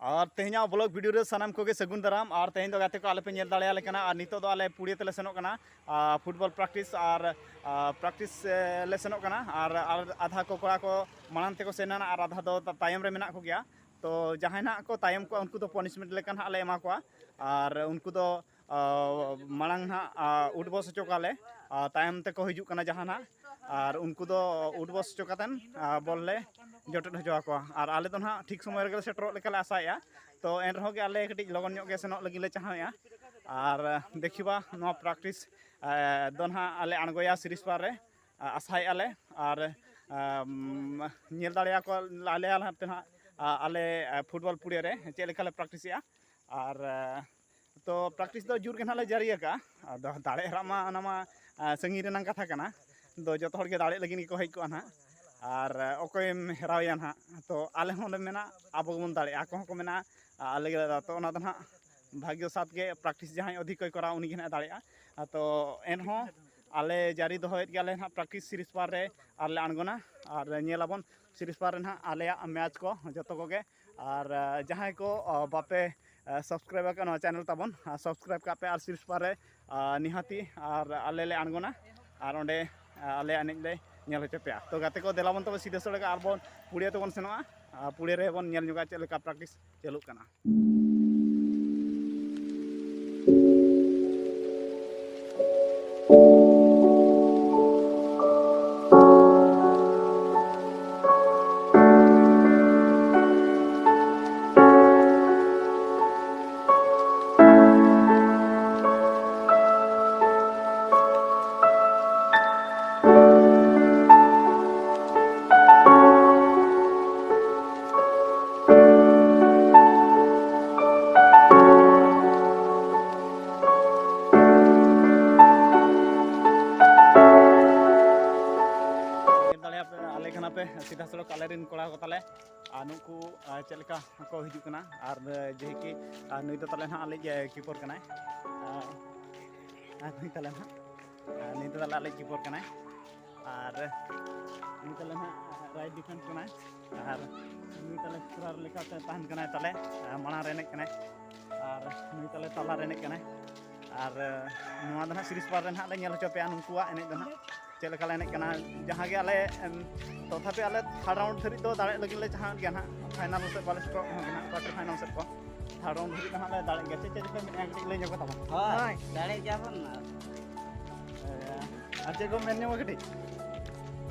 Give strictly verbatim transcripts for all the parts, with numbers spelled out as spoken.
ᱟᱨ ᱛᱮᱦᱮᱧᱟᱜ blog video ᱨᱮ ᱥᱟᱱᱟᱢ ᱠᱚᱜᱮ ᱥᱟᱹᱜᱩᱱ ᱫᱟᱨᱟᱢ᱾ ᱟᱨ ᱛᱮᱦᱮᱧ ᱫᱚ ᱜᱟᱛᱮ ᱠᱚ ᱟᱞᱮ ᱯᱮ ᱧᱮᱞ ᱫᱟᱲᱮᱭᱟᱞᱮ ᱠᱟᱱᱟ᱾ ᱟᱨ ᱱᱤᱛᱚᱜ ᱫᱚ ᱟᱞᱮ ᱯᱩᱲᱤᱭᱟᱹ ᱛᱮᱞᱮ ᱥᱮᱱᱚᱜ ᱠᱟᱱᱟ, ᱟᱨ ᱯᱷᱩᱴᱵᱚᱞ ᱯᱨᱮᱠᱴᱤᱥ ᱟᱨ ᱯᱨᱮᱠᱴᱤᱥ ᱞᱮ ᱥᱮᱱᱚᱜ ᱠᱟᱱᱟ᱾ ᱟᱨ ᱟᱨ ᱟᱫᱷᱟ ᱠᱚ ᱠᱚᱲᱟ ᱠᱚ ᱢᱟᱲᱟᱝ ᱛᱮᱠᱚ ᱥᱮᱱ ᱮᱱᱟ ᱟᱨ ᱟᱫᱷᱟ ᱫᱚ ᱛᱟᱭᱚᱢ ᱨᱮ ᱢᱮᱱᱟᱜ ᱠᱚᱜᱮᱭᱟ᱾ ᱛᱚ ᱡᱟᱦᱟᱸᱭ ᱱᱟᱦᱟᱜ ᱠᱚ ᱛᱟᱭᱚᱢ ᱠᱚᱣᱟ, ᱩᱱᱠᱩ ᱫᱚ ᱯᱚᱱᱤᱥᱢᱮᱱᱴ ᱞᱮᱠᱟ ᱱᱟᱦᱟᱜ ᱞᱮ ᱮᱢᱟ ᱠᱚᱣᱟ᱾ ᱟᱨ ᱩᱱᱠᱩ ᱫᱚ ᱟᱨ ᱢᱟᱲᱟᱝ ᱱᱟᱦᱟᱜ ᱟᱨ ᱩᱴᱵᱚᱥ ᱦᱚᱪᱚ ᱠᱚᱣᱟᱞᱮ, ᱟᱨ ᱛᱟᱭᱚᱢ ᱛᱮᱠᱚ ᱦᱤᱡᱩᱜ ᱠᱟᱱᱟ ᱡᱟᱦᱟᱸ ᱱᱟᱦᱟᱜ, ᱟᱨ ᱩᱱᱠᱩ ᱫᱚ ᱩᱴᱵᱚᱥ ᱦᱚᱪᱚ ᱠᱟᱛᱮᱱ ᱟᱨ ᱵᱚᱞ ᱞᱮ ᱡᱚᱴᱮᱫ ᱦᱚᱪᱚ ᱟᱠᱚᱣᱟ᱾ ᱟᱨ ᱟᱞᱮ ᱫᱚ ᱱᱟᱦᱟᱜ ᱴᱷᱤᱠ ᱥᱚᱢᱚᱭ ᱨᱮᱜᱮ ᱞᱮ ᱥᱮᱴᱮᱨᱚᱜ ᱞᱮᱠᱟ ᱞᱮ ᱟᱥᱟᱭᱮᱫᱼᱟ᱾ ᱛᱚ ᱮᱱ ᱨᱮᱦᱚᱸ ᱜᱮ ᱟᱞᱮ ᱠᱟᱹᱴᱤᱡ ᱞᱚᱜᱚᱱ ᱧᱚᱜ ᱜᱮ ᱥᱮᱱᱚᱜ ᱞᱟᱹᱜᱤᱫ ᱞᱮ ᱪᱟᱦᱟᱣᱮᱫᱼᱟ᱾ ᱟᱨ ᱫᱮᱠᱷᱤᱵᱟ ᱱᱚᱣᱟ ᱯᱨᱮᱠᱴᱤᱥ ᱫᱚ ᱱᱟᱦᱟᱜ ᱟᱞᱮ ᱟᱬᱜᱚᱭᱟ ᱥᱤᱨᱤᱥᱯᱟᱨ ᱨᱮ, ᱟᱥᱟᱭᱮᱫᱼᱟ ᱞᱮ᱾ ᱟᱨ ᱟᱢ, ᱧᱮᱞ ᱫᱟᱲᱮᱭᱟᱠᱚ ᱟᱞᱮ ᱦᱟᱱᱛᱮ ᱱᱟᱦᱟᱜ ᱟᱞᱮ ᱯᱷᱩᱴᱵᱚᱞ ᱯᱩᱲᱤᱭᱟᱹ ᱨᱮ ᱪᱮᱫ ᱞᱮᱠᱟ ᱞᱮ ᱯᱨᱮᱠᱴᱤᱥᱮᱜᱼᱟ᱾ ᱟᱨ ᱛᱚ ᱯᱨᱮᱠᱴᱤᱥ ᱫᱚ ᱡᱳᱨ ᱜᱮ ᱱᱟᱦᱟᱜ ᱞᱮ ᱡᱟᱹᱨᱤ ᱟᱠᱟᱫᱼᱟ᱾ ᱟᱫᱚ ᱫᱟᱲᱮ ᱦᱟᱨᱟᱜ ᱢᱟ ᱚᱱᱟ ᱢᱟ ᱟᱨ ᱥᱟᱺᱜᱤᱧ ᱨᱮᱱᱟᱜ ᱠᱟᱛᱷᱟ ᱠᱟᱱᱟ᱾ ᱫᱚ ᱡᱚᱛᱚ ᱦᱚᱲ ᱜᱮ ᱫᱟᱲᱮᱜ ᱞᱟᱹᱜᱤᱫ ᱜᱮᱠᱚ ᱦᱮᱡ ᱠᱚᱜᱼᱟ ᱱᱟᱦᱟᱜ᱾ ᱟᱨ ᱚᱠᱚᱭᱮᱢ ᱦᱮᱨᱟᱣᱮᱭᱟ ᱱᱟᱦᱟᱜ? ᱛᱚ ᱟᱞᱮ ᱦᱚᱸᱞᱮ ᱢᱮᱱᱟ ᱟᱵᱚ ᱜᱮᱵᱚᱱ ᱫᱟᱲᱮᱜᱼᱟ᱾ ᱟᱠᱚ ᱦᱚᱸᱠᱚ ᱢᱮᱱᱟ ᱟᱞᱮ ᱜᱮᱞᱮ ᱫᱟᱲᱮᱜᱼᱟ᱾ ᱛᱚ ᱚᱱᱟ ᱫᱚ ᱱᱟᱦᱟᱜ ᱵᱷᱟᱜᱽᱭᱚ ᱥᱟᱛ ᱜᱮ, ᱯᱨᱮᱠᱴᱤᱥ ᱡᱟᱦᱟᱸᱭ ᱚᱫᱷᱤᱠ ᱠᱚᱭ ᱠᱚᱨᱟᱣᱟ ᱩᱱᱤ ᱜᱮ ᱱᱟᱦᱟᱜ ᱫᱟᱲᱮᱜᱼᱟ᱾ ᱛᱚ ᱮᱱᱦᱚᱸ ᱟᱞᱮ ᱡᱟᱹᱨᱤ ᱫᱚᱦᱚᱭᱮᱫ ᱜᱮᱭᱟᱞᱮ ᱱᱟᱦᱟᱜ ᱯᱨᱮᱠᱴᱤᱥ ᱥᱤᱨᱤᱥᱯᱟᱨ ᱨᱮ ᱟᱨ ᱞᱮ ᱟᱬᱜᱚᱱᱟ᱾ ᱟᱨ ᱧᱮᱞᱟᱵᱚᱱ ᱥᱤᱨᱤᱥᱯᱟᱨ ᱨᱮ ᱱᱟᱦᱟᱜ ᱟᱞᱮᱭᱟᱜ ᱢᱮᱪ ᱠᱚ ᱡᱚᱛᱚ ᱠᱚᱜᱮ᱾ ᱟᱨ ᱡᱟᱦᱟᱸᱭ ᱠᱚ ᱵᱟᱯᱮ ᱥᱟᱵᱥᱠᱨᱟᱭᱤᱵ ᱟᱠᱟᱫ ᱱᱚᱣᱟ ᱪᱮᱱᱮᱞ ᱛᱟᱵᱚᱱ, ᱥᱟᱵᱥᱠᱨᱟᱭᱤᱵ ᱠᱟᱜ ᱯᱮ᱾ ᱟᱨ ᱥᱤᱨᱤᱥᱯᱟᱨ ᱨᱮ ᱱᱤᱦᱟᱹᱛᱤ ᱟᱨ ᱟᱞᱮ ᱞᱮ ᱟᱬᱜᱚᱱᱟ ᱟᱨ ᱚᱸᱰᱮ ᱟᱞᱮᱭᱟᱜ ᱮᱱᱮᱡ ᱞᱮ ᱧᱮᱞ ᱦᱚᱪᱚ ᱯᱮᱭᱟ᱾ ᱛᱚ ᱜᱟᱛᱮ ᱠᱚ, ᱫᱮᱞᱟ ᱵᱚᱱ ᱛᱚᱵᱮ ᱥᱤᱫᱷᱟᱹ ᱥᱚᱲᱮ ᱜᱮ ᱟᱨ ᱵᱚᱱ ᱯᱩᱲᱤᱭᱟᱹ ᱛᱮᱵᱚᱱ ᱥᱮᱱᱚᱜᱼᱟ᱾ ᱟᱨ ᱯᱩᱲᱤᱭᱟᱹ ᱨᱮᱵᱚᱱ ᱧᱮᱞ ᱧᱚᱜᱟ ᱪᱮᱫ ᱞᱮᱠᱟ ᱯᱨᱮᱠᱴᱤᱥ ᱪᱟᱹᱞᱩᱜ ᱠᱟᱱᱟ᱾ ᱧᱮᱞ ᱫᱟᱲᱮᱭᱟᱜ ᱯᱮ, ᱟᱞᱮ ᱠᱟᱱᱟ ᱯᱮ ᱥᱤᱫᱷᱟ ᱥᱚᱲᱚᱠ ᱟᱞᱮ ᱨᱮᱱ ᱠᱚᱲᱟ ᱠᱚ ᱛᱟᱞᱮ᱾ ᱟᱨ ᱱᱩᱠᱩ ᱟᱨ ᱪᱮᱫ ᱞᱮᱠᱟ ᱠᱚ ᱦᱤᱡᱩᱜ ᱠᱟᱱᱟ᱾ ᱟᱨ ᱡᱮᱦᱮᱠᱤ ᱟᱨ ᱱᱩᱭ ᱫᱚ ᱛᱟᱞᱮ ᱱᱟᱦᱟᱜ ᱟᱞᱮᱭᱤᱡ ᱠᱤᱯᱚᱨ ᱠᱟᱱᱟᱭ᱾ ᱟᱨ ᱟᱨ ᱱᱩᱭ ᱛᱟᱞᱮ ᱱᱟᱦᱟᱜ ᱟᱨ ᱱᱩᱭ ᱫᱚ ᱛᱟᱞᱮ ᱟᱞᱮᱭᱤᱡ ᱠᱤᱯᱚᱨ ᱠᱟᱱᱟᱭ᱾ ᱟᱨ ᱱᱩᱭ ᱛᱟᱞᱮ ᱱᱟᱦᱟᱜ ᱨᱟᱭᱤᱴ ᱰᱤᱯᱷᱮᱱᱥ ᱠᱟᱱᱟᱭ᱾ ᱟᱨ ᱱᱩᱭ ᱛᱟᱞᱮ ᱥᱠᱳᱨᱟᱨ ᱞᱮᱠᱟᱛᱮ ᱛᱟᱦᱮᱱ ᱠᱟᱱᱟᱭ ᱛᱟᱞᱮ, ᱟᱨ ᱢᱟᱲᱟᱝ ᱨᱮ ᱮᱱᱮᱡ ᱠᱟᱱᱟᱭ, ᱟᱨ ᱱᱩᱭ ᱛᱟᱞᱮ ᱛᱟᱞᱟ ᱨᱮ ᱮᱱᱮᱡ ᱠᱟᱱᱟᱭ᱾ ᱟᱨ ᱱᱚᱣᱟ ᱫᱚ ᱱᱟᱦᱟᱜ ᱥᱤᱨᱤᱡᱽ ᱯᱟᱨ ᱨᱮ ᱱᱟᱦᱟᱜ ᱞᱮ ᱧᱮᱞ ᱦᱚᱪᱚ ᱯᱮᱭᱟ ᱱᱩᱠᱩᱣᱟᱜ ᱮᱱᱮᱡ ᱫᱚ ᱱᱟᱦᱟᱜ ᱪᱮᱫ ᱞᱮᱠᱟ ᱞᱮ ᱮᱱᱮᱡ ᱠᱟᱱᱟ᱾ ᱡᱟᱦᱟᱸ ᱜᱮ ᱟᱞᱮ, ᱮᱢ, ᱛᱚᱛᱷᱟᱯᱤ ᱟᱞᱮ ᱛᱷᱟᱨᱰ ᱨᱟᱣᱩᱱᱰ ᱫᱷᱟᱹᱨᱤᱡ ᱫᱚ ᱫᱟᱲᱮᱜ ᱞᱟᱹᱜᱤᱫ ᱞᱮ ᱪᱟᱦᱟᱜ ᱜᱮᱭᱟ ᱱᱟᱦᱟᱜ᱾ ᱯᱷᱟᱭᱱᱟᱞ ᱥᱮᱫ ᱵᱟᱞᱮ ᱥᱮᱴᱮᱨᱚᱜ ᱨᱮᱦᱚᱸ ᱜᱮ ᱱᱟᱦᱟᱜ, ᱠᱣᱟᱴᱟᱨ ᱯᱷᱟᱭᱱᱟᱞ ᱥᱮᱫ ᱠᱚ, ᱛᱷᱟᱨᱰ ᱨᱟᱣᱩᱱᱰ ᱫᱷᱟᱹᱨᱤᱡ ᱫᱚ ᱱᱟᱦᱟᱜ ᱞᱮ ᱫᱟᱲᱮᱜ ᱜᱮᱭᱟ᱾ ᱪᱮᱫ ᱪᱮᱫ ᱯᱮ ᱢᱮᱱᱮᱫᱼᱟ, ᱠᱟᱹᱴᱤᱡ ᱞᱟᱹᱭ ᱧᱚᱜ ᱠᱚ ᱛᱟᱵᱚᱱ᱾ ᱦᱳᱭ, ᱫᱟᱲᱮ ᱜᱮᱭᱟᱵᱚᱱ᱾ ᱟᱨ ᱪᱮᱫ ᱠᱚ ᱢᱮᱱ ᱧᱚᱜᱟ ᱠᱟᱹᱴᱤᱡ?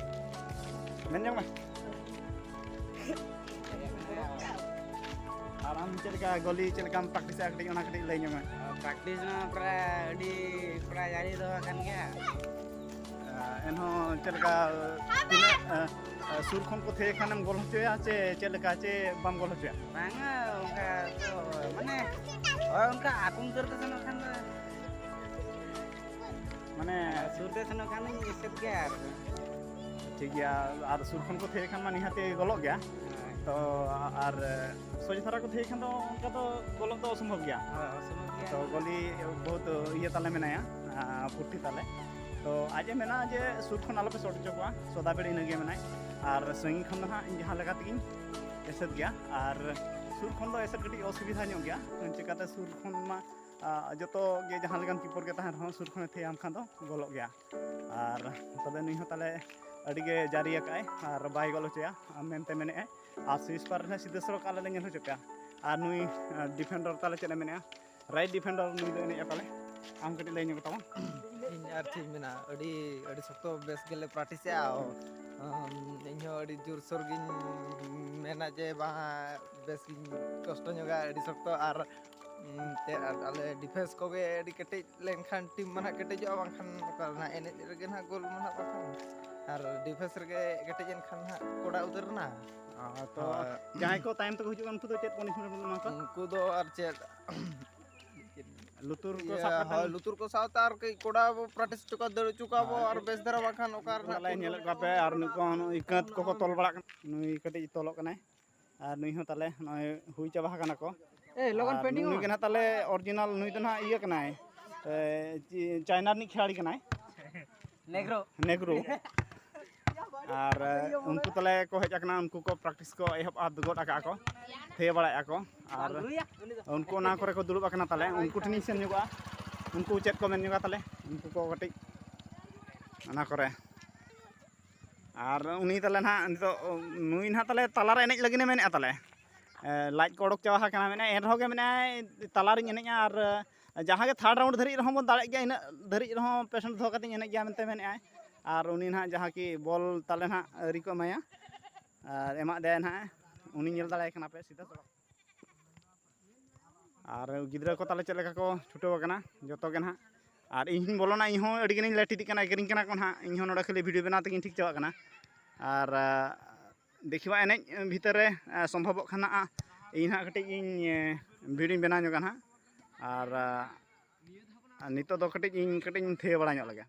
ᱢᱮᱱ ᱧᱚᱜ ᱢᱮ᱾ ᱟᱨ ᱟᱢ ᱪᱮᱫ ᱞᱮᱠᱟ ᱜᱚᱞᱤ ᱪᱮᱫ ᱞᱮᱠᱟᱢ ᱯᱨᱮᱠᱴᱤᱥᱮᱜᱼᱟ, ᱠᱟᱹᱴᱤᱡ ᱚᱱᱟ ᱠᱟᱹᱴᱤᱡ ᱞᱟᱹᱭ ᱧᱚᱜ ᱢᱮ᱾ ᱯᱨᱮᱠᱴᱤᱥ ᱢᱟ ᱯᱨᱟᱭ ᱟᱹᱰᱤ ᱯᱨᱟᱭ ᱡᱟᱹᱨᱤ ᱫᱚ ᱟᱠᱟᱱ ᱜᱮᱭᱟ᱾ ᱮᱱᱦᱚᱸ ᱪᱮᱫ ᱞᱮᱠᱟ ᱛᱤᱱᱟᱹᱜ ᱥᱩᱨ ᱠᱷᱚᱱ ᱠᱚ ᱛᱷᱤᱭᱟᱹ ᱠᱷᱟᱱᱮᱢ ᱜᱚᱞ ᱦᱚᱪᱚᱭᱟ ᱪᱮ ᱪᱮᱫ ᱞᱮᱠᱟ ᱪᱮ ᱵᱟᱢ ᱜᱚᱞ ᱦᱚᱪᱚᱭᱟ? ᱵᱟᱝᱟ, ᱚᱱᱠᱟ ᱫᱚ ᱢᱟᱱᱮ, ᱦᱳᱭ, ᱚᱱᱠᱟ ᱟᱠᱚ ᱩᱛᱟᱹᱨ ᱛᱮ ᱥᱮᱱᱚᱜ ᱠᱷᱟᱱ ᱫᱚ ᱢᱟᱱᱮ ᱥᱩᱨ ᱛᱮ ᱥᱮᱱᱚᱜ ᱠᱷᱟᱱ ᱫᱚᱧ ᱮᱥᱮᱫ ᱜᱮᱭᱟ ᱟᱨ ᱴᱷᱤᱠ ᱜᱮᱭᱟ, ᱟᱨ ᱥᱩᱨ ᱠᱷᱚᱱ ᱠᱚ ᱛᱷᱤᱭᱟᱹ ᱠᱷᱟᱱ ᱢᱟ ᱱᱤᱦᱟᱹᱛ ᱜᱚᱞᱚᱜ ᱜᱮᱭᱟ᱾ ᱦᱳᱭ᱾ ᱛᱚ ᱟᱨ ᱥᱚᱡᱷᱮ ᱫᱷᱟᱨᱟ ᱠᱚ ᱛᱷᱤᱭᱟᱹ ᱠᱷᱟᱱ ᱫᱚ ᱚᱱᱠᱟ ᱫᱚ ᱜᱚᱞᱚᱜ ᱫᱚ ᱚᱥᱚᱢᱵᱷᱚᱵ ᱜᱮᱭᱟ᱾ ᱦᱳᱭ, ᱚᱥᱚᱢᱵᱷᱚᱵ ᱜᱮᱭᱟ᱾ ᱛᱚ ᱜᱚᱞᱤ ᱵᱚᱦᱩᱛ ᱤᱭᱟᱹ ᱛᱟᱞᱮ ᱢᱮᱱᱟᱭᱟ, ᱯᱩᱴᱷᱤ ᱛᱟᱞᱮ᱾ ᱛᱚ ᱟᱡ ᱮ ᱢᱮᱱᱟ ᱡᱮ ᱥᱩᱨ ᱠᱷᱚᱱ ᱟᱞᱚᱯᱮ ᱥᱚᱴ ᱦᱚᱪᱚ ᱠᱚᱣᱟ, ᱥᱚᱫᱟ ᱵᱮᱲ ᱤᱱᱟᱹᱜᱮ ᱢᱮᱱᱟᱭ᱾ ᱟᱨ ᱥᱟᱺᱜᱤᱧ ᱠᱷᱚᱱ ᱫᱚ ᱦᱟᱸᱜ ᱤᱧ ᱡᱟᱦᱟᱸ ᱞᱮᱠᱟ ᱛᱮᱜᱮᱧ ᱮᱥᱮᱫ ᱜᱮᱭᱟ᱾ ᱟᱨ ᱥᱩᱨ ᱠᱷᱚᱱ ᱫᱚ ᱮᱥᱮᱫ ᱠᱟᱹᱴᱤᱡ ᱚᱥᱩᱵᱤᱫᱷᱟ ᱧᱚᱜ ᱜᱮᱭᱟ, ᱪᱤᱠᱟᱹᱛᱮ ᱥᱩᱨ ᱠᱷᱚᱱ ᱢᱟ ᱡᱚᱛᱚ ᱜᱮ ᱡᱟᱦᱟᱸ ᱞᱮᱠᱟᱱ ᱠᱤᱯᱚᱨ ᱜᱮ ᱛᱟᱦᱮᱱ ᱨᱮᱦᱚᱸ ᱥᱩᱨ ᱠᱷᱚᱱᱮ ᱛᱷᱤᱭᱟᱢ ᱠᱷᱟᱱ ᱫᱚ ᱜᱚᱞᱚᱜ ᱜᱮᱭᱟ᱾ ᱟᱨ ᱛᱚᱵᱮ ᱱᱩᱭ ᱦᱚᱸ ᱛᱟᱞᱮ ᱟᱹᱰᱤ ᱜᱮ ᱡᱟᱹᱨᱤ ᱟᱠᱟᱫᱼᱟᱭ ᱟᱨ ᱵᱟᱭ ᱜᱚᱞ ᱦᱚᱪᱚᱭᱟ ᱢᱮᱱᱛᱮ ᱢᱮᱱᱮᱫᱼᱟᱭ᱾ ᱟᱨ ᱥᱩᱭᱤᱥ ᱯᱟᱨ ᱨᱮ ᱥᱤᱫᱷᱟᱹ ᱥᱚᱲᱚᱠ ᱟᱞᱮ ᱞᱮ ᱧᱮᱞ ᱦᱚᱪᱚ ᱯᱮᱭᱟ᱾ ᱟᱨ ᱱᱩᱭ ᱰᱤᱯᱷᱮᱱᱰᱟᱨ ᱛᱟᱞᱮ ᱪᱮᱫ ᱮ ᱢᱮᱱᱮᱫᱼᱟ? ᱨᱟᱭᱤᱴ ᱰᱤᱯᱷᱮᱱᱰᱟᱨ ᱱᱩᱭ ᱫᱚ ᱮᱱᱮᱡ ᱟᱠᱟᱞᱮ᱾ ᱟᱢ ᱠᱟᱹᱴᱤᱡ ᱞᱟᱹᱭ ᱧᱚᱜ ᱛᱟᱵᱚᱱ᱾ ᱤᱧ ᱟᱨ ᱪᱮᱫ ᱤᱧ ᱢᱮᱱᱟ, ᱟᱹᱰᱤ ᱟᱹᱰᱤ ᱥᱚᱠᱛᱚ ᱵᱮᱥ ᱜᱮᱞᱮ ᱯᱨᱮᱠᱴᱤᱥᱮᱜᱼᱟ᱾ ᱤᱧᱦᱚᱸ ᱟᱹᱰᱤ ᱡᱳᱨᱥᱳᱨ ᱜᱤᱧ ᱢᱮᱱᱟ ᱡᱮ ᱵᱟᱝ, ᱵᱮᱥ ᱜᱤᱧ ᱠᱚᱥᱴᱚ ᱧᱚᱜᱟ ᱟᱹᱰᱤ ᱥᱚᱠᱛᱚ᱾ ᱟᱨ ᱟᱞᱮ ᱰᱤᱯᱷᱮᱱᱥ ᱠᱚᱜᱮ ᱟᱹᱰᱤ ᱠᱮᱴᱮᱡ ᱞᱮᱱᱠᱷᱟᱱ ᱴᱤᱢ ᱢᱟ ᱱᱟᱦᱟᱜ ᱠᱮᱴᱮᱡᱚᱜᱼᱟ, ᱵᱟᱝᱠᱷᱟᱱ ᱚᱠᱟ ᱨᱮ ᱱᱟᱦᱟᱜ ᱮᱱᱮᱡ ᱨᱮᱜᱮ ᱱᱟᱦᱟᱜ ᱜᱳᱞ ᱢᱟ ᱱᱟᱦᱟᱜ ᱵᱟᱝᱠᱷᱟᱱ᱾ ᱟᱨ ᱰᱤᱯᱷᱮᱱᱥ ᱨᱮᱜᱮ ᱠᱮᱴᱮᱡ ᱮᱱᱠᱷᱟᱱ ᱱᱟᱦᱟᱜ ᱠᱚᱲᱟ ᱩᱛᱟᱹᱨ ᱮᱱᱟ᱾ ᱛᱚ ᱦᱳᱭ᱾ ᱡᱟᱦᱟᱸᱭ ᱠᱚ ᱛᱟᱭᱚᱢ ᱛᱮᱠᱚ ᱦᱤᱡᱩᱜ ᱠᱟᱱᱟ, ᱩᱱᱠᱩ ᱫᱚ ᱪᱮᱫ ᱯᱟᱱᱤᱥᱢᱮᱱᱴ ᱵᱚᱱ ᱮᱢᱟ ᱠᱚᱣᱟ? ᱩᱱᱠᱩ ᱫᱚ ᱟᱨ ᱪᱮᱫ? ᱞᱩᱛᱩᱨ ᱠᱚ ᱤᱭᱟᱹ, ᱥᱟᱵ ᱠᱟᱛᱮ? ᱦᱳᱭ, ᱞᱩᱛᱩᱨ ᱠᱚ ᱥᱟᱶᱛᱮ ᱟᱨ ᱠᱟᱹᱡ ᱠᱚᱲᱟ ᱵᱚ ᱯᱨᱮᱠᱴᱤᱥ ᱦᱚᱪᱚ ᱠᱚᱣᱟ, ᱫᱟᱹᱲ ᱦᱚᱪᱚ ᱠᱚᱣᱟ ᱵᱚ, ᱦᱳᱭ᱾ ᱟᱨ ᱵᱮᱥ ᱫᱷᱟᱨᱟ ᱵᱟᱝᱠᱷᱟᱱ ᱚᱠᱟ ᱨᱮᱱᱟᱜ ᱛᱟᱦᱞᱮ ᱧᱮᱞᱮᱫ ᱠᱚᱣᱟ ᱯᱮ, ᱟᱨ ᱱᱩᱠᱩ ᱦᱚᱸ ᱱᱩᱭ ᱠᱟᱹᱛ ᱠᱚᱠᱚ ᱛᱚᱞ ᱵᱟᱲᱟᱜ ᱠᱟᱱᱟ᱾ ᱱᱩᱭ ᱠᱟᱹᱴᱤᱡ ᱛᱚᱞᱚᱜ ᱠᱟᱱᱟᱭ᱾ ᱟᱨ ᱱᱩᱭ ᱦᱚᱸ ᱛᱟᱞᱮ ᱱᱚᱜᱼᱚᱭ ᱦᱩᱭ ᱪᱟᱵᱟ ᱟᱠᱟᱱᱟ ᱠᱚ᱾ ᱮᱭ, ᱞᱚᱜᱚᱱ ᱟᱨ pending ᱱᱩᱭ ᱚᱜ᱾ ᱜᱮ ᱱᱟᱦᱟᱜ ᱛᱟᱞᱮ original, ᱱᱩᱭ ᱫᱚ ᱱᱟᱦᱟᱜ ᱤᱭᱟᱹ ᱠᱟᱱᱟᱭ, ᱮ, ᱪᱤ-, ᱪᱟᱭᱱᱟ ᱨᱤᱱᱤᱡ ᱠᱷᱤᱞᱟᱲᱤ ᱠᱟᱱᱟᱭ᱾ ᱱᱮᱜᱽᱨᱳ᱾ ᱱᱮᱜᱽᱨᱳ᱾ ᱟᱨ ᱩᱱᱠᱩ ᱛᱟᱞᱮ ᱠᱚ ᱦᱮᱡ ᱟᱠᱟᱱᱟ, ᱩᱱᱠᱩ ᱠᱚ ᱯᱨᱮᱠᱴᱤᱥ ᱠᱚ ᱮᱦᱚᱵ ᱜᱚᱫ ᱟᱠᱟᱫᱼᱟ ᱠᱚ, ᱛᱷᱤᱭᱟᱹ ᱵᱟᱲᱟᱭᱮᱫᱼᱟ ᱠᱚ᱾ ᱟᱨ ᱩᱱᱠᱩ ᱚᱱᱟ ᱠᱚᱨᱮ ᱠᱚ ᱫᱩᱲᱩᱵ ᱟᱠᱟᱱᱟ ᱛᱟᱞᱮ, ᱩᱱᱠᱩ ᱴᱷᱮᱱᱤᱧ ᱥᱮᱱ ᱧᱚᱜᱚᱜᱼᱟ, ᱩᱱᱠᱩ ᱪᱮᱫ ᱠᱚ ᱢᱮᱱ ᱧᱚᱜᱟ ᱛᱟᱞᱮ, ᱩᱱᱠᱩ ᱠᱚ ᱠᱟᱹᱴᱤᱡ ᱚᱱᱟ ᱠᱚᱨᱮ᱾ ᱟᱨ ᱩᱱᱤ ᱛᱟᱞᱮ ᱱᱟᱦᱟᱜ ᱱᱤᱛᱚᱜ, ᱱᱩᱭ ᱱᱟᱦᱟᱜ ᱛᱟᱞᱮ ᱛᱟᱞᱟᱨᱮ ᱮᱱᱮᱡ ᱞᱟᱹᱜᱤᱫ ᱮ ᱢᱮᱱᱮᱫᱼᱟ ᱛᱟᱞᱮ᱾ ᱞᱟᱡ ᱠᱚ ᱚᱰᱚᱠ ᱪᱟᱵᱟ ᱟᱠᱟᱱᱟ ᱢᱮᱱᱮᱫᱼᱟᱭ, ᱮᱱ ᱨᱮᱦᱚᱸ ᱜᱮ ᱢᱮᱱᱮᱫᱼᱟᱭ ᱛᱟᱞᱟᱨᱤᱧ ᱮᱱᱮᱡᱼᱟ, ᱟᱨ ᱡᱟᱦᱟᱸ ᱜᱮ ᱛᱷᱟᱨᱰ ᱨᱟᱣᱩᱱᱰ ᱫᱷᱟᱹᱨᱤᱡ ᱨᱮᱦᱚᱸ ᱵᱚᱱ ᱫᱟᱲᱮᱜ ᱜᱮᱭᱟ, ᱤᱱᱟᱹᱜ ᱫᱷᱟᱹᱨᱤᱡ ᱨᱮᱦᱚᱸ ᱯᱮᱥᱮᱱᱴ ᱫᱚᱦᱚ ᱠᱟᱛᱮᱧ ᱮᱱᱮᱡ ᱜᱮᱭᱟ ᱢᱮᱱᱛᱮ ᱢᱮᱱᱮᱫᱼᱟᱭ᱾ ᱟᱨ ᱩᱱᱤ ᱱᱟᱦᱟᱜ ᱡᱟᱦᱟᱸ ᱠᱤ ᱵᱚᱞ ᱛᱟᱞᱮ ᱱᱟᱦᱟᱜ ᱟᱹᱣᱨᱤ ᱠᱚ ᱮᱢᱟᱭᱟ, ᱟᱨ ᱮᱢᱟᱜ ᱫᱮᱭᱟᱭ ᱱᱟᱦᱟᱜ, ᱩᱱᱤ ᱧᱮᱞ ᱫᱟᱲᱮᱭᱟᱭ ᱠᱟᱱᱟ ᱯᱮ ᱥᱤᱫᱷᱟᱹ ᱥᱚᱲᱚᱠ᱾ ᱟᱨ ᱜᱤᱫᱽᱨᱟᱹ ᱠᱚ ᱛᱟᱞᱮ ᱪᱮᱫ ᱞᱮᱠᱟ ᱠᱚ ᱪᱷᱩᱴᱟᱹᱣ ᱟᱠᱟᱱᱟ ᱡᱚᱛᱚ ᱜᱮ ᱱᱟᱦᱟᱜ᱾ ᱟᱨ ᱤᱧ ᱦᱚᱧ ᱵᱚᱞᱚᱱᱟ, ᱤᱧ ᱦᱚᱸ ᱟᱹᱰᱤ ᱜᱟᱱᱤᱧ ᱞᱮᱴ ᱤᱫᱤᱜ ᱠᱟᱱᱟ, ᱮᱜᱮᱨᱤᱧ ᱠᱟᱱᱟ ᱠᱚ ᱱᱟᱦᱟᱜ᱾ ᱤᱧ ᱦᱚᱸ ᱱᱚᱰᱮ ᱠᱷᱟᱹᱞᱤ ᱵᱷᱤᱰᱤᱭᱳ ᱵᱮᱱᱟᱣ ᱛᱮᱜᱮᱧ ᱴᱷᱤᱠ ᱪᱟᱵᱟᱜ ᱠᱟᱱᱟ᱾ ᱟᱨ ᱫᱮᱠᱷᱤᱵᱟ ᱮᱱᱮᱡ ᱵᱷᱤᱛᱟᱹᱨ ᱨᱮ ᱥᱚᱢᱵᱷᱚᱵᱚᱜ ᱠᱷᱟᱱ ᱱᱟᱦᱟᱜ ᱤᱧ ᱱᱟᱦᱟᱜ ᱠᱟᱹᱴᱤᱡ ᱤᱧ ᱵᱷᱤᱰᱤᱭᱳᱧ ᱵᱮᱱᱟᱣ ᱧᱚᱜᱟ ᱱᱟᱦᱟᱜ᱾ ᱟᱨ ᱱᱤᱛᱚᱜ ᱫᱚ ᱠᱟᱹᱴᱤᱡ ᱤᱧ ᱠᱟᱹᱴᱤᱡ ᱤᱧ ᱛᱷᱤᱭᱟᱹ ᱵᱟᱲᱟ ᱧᱚᱜ ᱞᱮᱜᱮ᱾